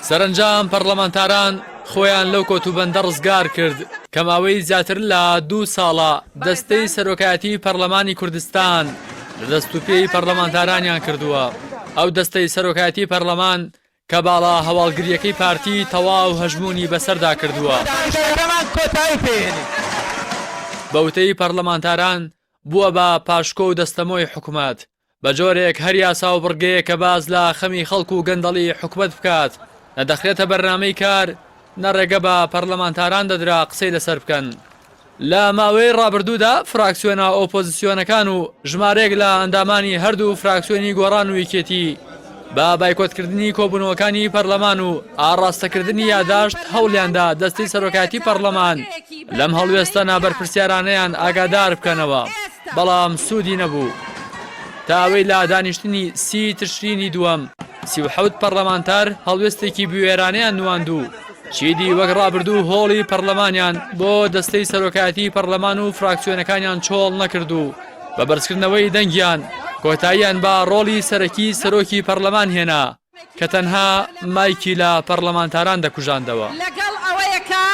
سەرەنجام پەڕلەمانتاران خۆیان لەو کۆتوبەندە ڕزگار کرد کە ماوەی زیاتر لە دوو ساڵە دەستەی سەرۆکایەتی پەڕلەمانی کوردستان لە دەست و پێی پەڕلەمانتارانیان کردووە. ئەو دەستەی سەرۆکایەتی پەڕلەمان کە باڵا هەواڵگرییەکەی پارتی تەواو هەژموونی بەسەردا کردووە. بە وتەی پەڕلەمانتاران بووە بە پاشکۆ و دەستەمۆی حکومەت، بە جۆرێک هەر یاسا و بڕگەیەک کە باس لە خەمی خەڵک و گەندەڵی حکومەت بکات نە دەخرێتە بەرنامەی کار نە ڕێگە بە پەرلەمانتاران دەدرا قسەی لەسەر بکەن. لە ماوەی ڕابردوودا فراکسیۆنە ئۆپۆزسیۆنەکان و ژمارەیەک لە ئەندامانی هەردوو فراکسیۆنی گۆڕان و یەکێتی بە بایکۆتکردنی کۆبوونەوەکانی پەرلەمان و ئاڕاستەکردنی یاداشت هەوڵیاندا دەستەی سەرۆکایەتی پەرلەمان لەم هەڵوێستە نابەرپرسیارانەیان ئاگادار بکەنەوە. بەڵام سوودی نەبوو تا ئەوەی لە دانیشتنی سی تشرینی دووەم 37 پەرلەمانتار هەڵوێستێکی بوێرانەیان نواند و چیدی وەک ڕابردوو هۆڵی پەرلەمانیان بۆ دەستەی سەرۆکایەتی پەرلەمان و فراکسیۆنەکانیان چۆڵ نەکرد و بە بەرزکردنەوەی دەنگیان کۆتاییان بە ڕۆڵی سەرەکی سەرۆکی پەرلەمان هێنا. کە تەنها مایکی لە پەڕلەمانتاران دەکوژاندەوە. لەگەڵ ئەوەیە کە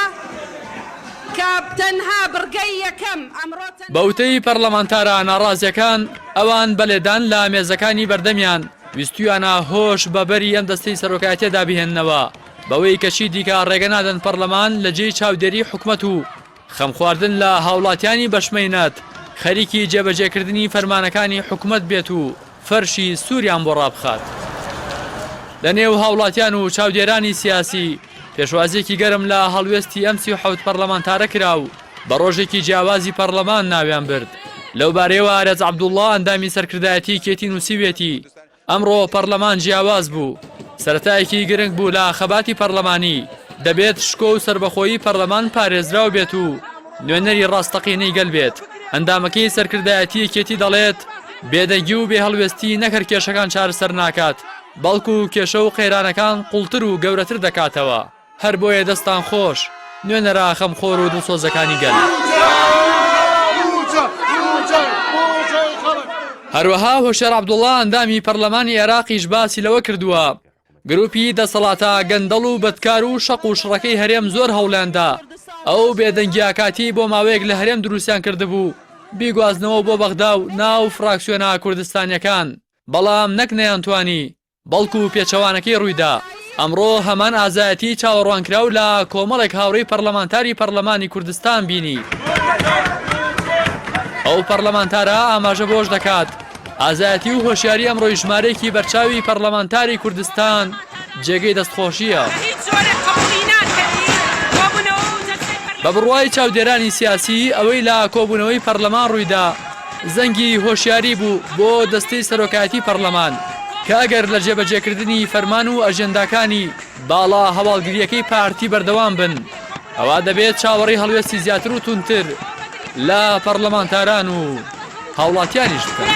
کە تەنها بڕگەی یەکەم ئەمڕۆ تەنها. بە وتەی پەڕلەمانتارە ناڕازیەکان، ئەوان بە لێدان لە مێزەکانی بەردەمیان ویستویانە هۆش بە بەری ئەم دەستەی سەرۆکایەتیەدا بهێننەوە بەوەی کە چیدیکە ڕێگە نادەن پەڕلەمان لە جێی چاودێری حکومەت و خەمخواردن لە هاوڵاتیانی بەشمەینەت خەریکی جێبەجێکردنی فەرمانەکانی حکومەت بێت و فەرشی سووریان بۆ ڕابخات. لە نێو هاوڵاتیان و چاودێرانی سیاسی پێشوازییەکی گەرم لە هەڵوێستی ئەم 37 پەڕلەمانتارە کرا و بە ڕۆژێکی جیاوازی پەڕلەمان ناویان برد. لەوبارەیەوە ئارێز عەبدوڵڵا ئەندامی سەرکردایەتی یەکێتی نووسیویەتی، ئەمڕۆ پەڕلەمان جیاواز بوو، سەرەتایەکی گرنگ بوو لە خەباتی پەڕلەمانی، دەبێت شکۆ و سەربەخۆیی پەڕلەمان پارێزراو بێت و نوێنەری ڕاستەقینەی گەل بێت، ئەندامەکەی سەرکردایەتی یەکێتی دەڵێت، بێدەنگی و بێهەڵوێستی نەک هەر کێشەکان چارەسەر ناکات، بەڵکو کێشە و قەیرانەکان قوڵتر و گەورەتر دەکاتەوە. هەر بۆیە دەستان خۆش نوێنەرە خەمخۆر و دڵسۆزەکانی گەل. هەروەها هۆشیار عەبدوڵڵا ئەندامی پەرلەمانی عێراقیش باسی لەوە کردووە، گروپی دەسەڵاتە گەندەڵ و بەدکار و شەق و شڕەکەی هەرێم زۆر هەوڵیاندا ئەو بێدەنگییە کاتیەی بۆ ماوەیەک لە هەرێم دروستیان کردبوو بیگوازنەوە بۆ بەغدا و ناو فراکسیۆنە کوردستانیەکان، بەڵام نەک نەیانتوانی بەڵکو پێچەوانەکەی ڕوویدا، ئەمڕۆ هەمان ئازایەتیی چاوەڕوانکراو لە کۆمەڵێک هاوڕێی پەڕلەمانتاری پەڕلەمانی کوردستان بینی. ئەو پەڕلەمانتارە ئاماژە بەوەش دەکات، ئازایەتی و هۆشیاری ئەمڕۆی ژمارەیەکی بەرچاوی پەڕلەمانتاری کوردستان جێگەی دەستخۆشییە. بە بڕوای چاودێرانی سیاسی، ئەوەی لە کۆبوونەوەی پەڕلەمان ڕوویدا، زەنگی هۆشیاری بوو بۆ دەستەی سەرۆکایەتی پەڕلەمان کە ئەگەر لە جێبەجێکردنی فەرمان و ئەجێنداکانی باڵا هەواڵگرییەکەی پارتی بەردەوام بن ئەوا دەبێت چاوەڕێی هەڵوێستی زیاتر و توندتر لە پەڕلەمانتاران و هاوڵاتیانیش بکەن.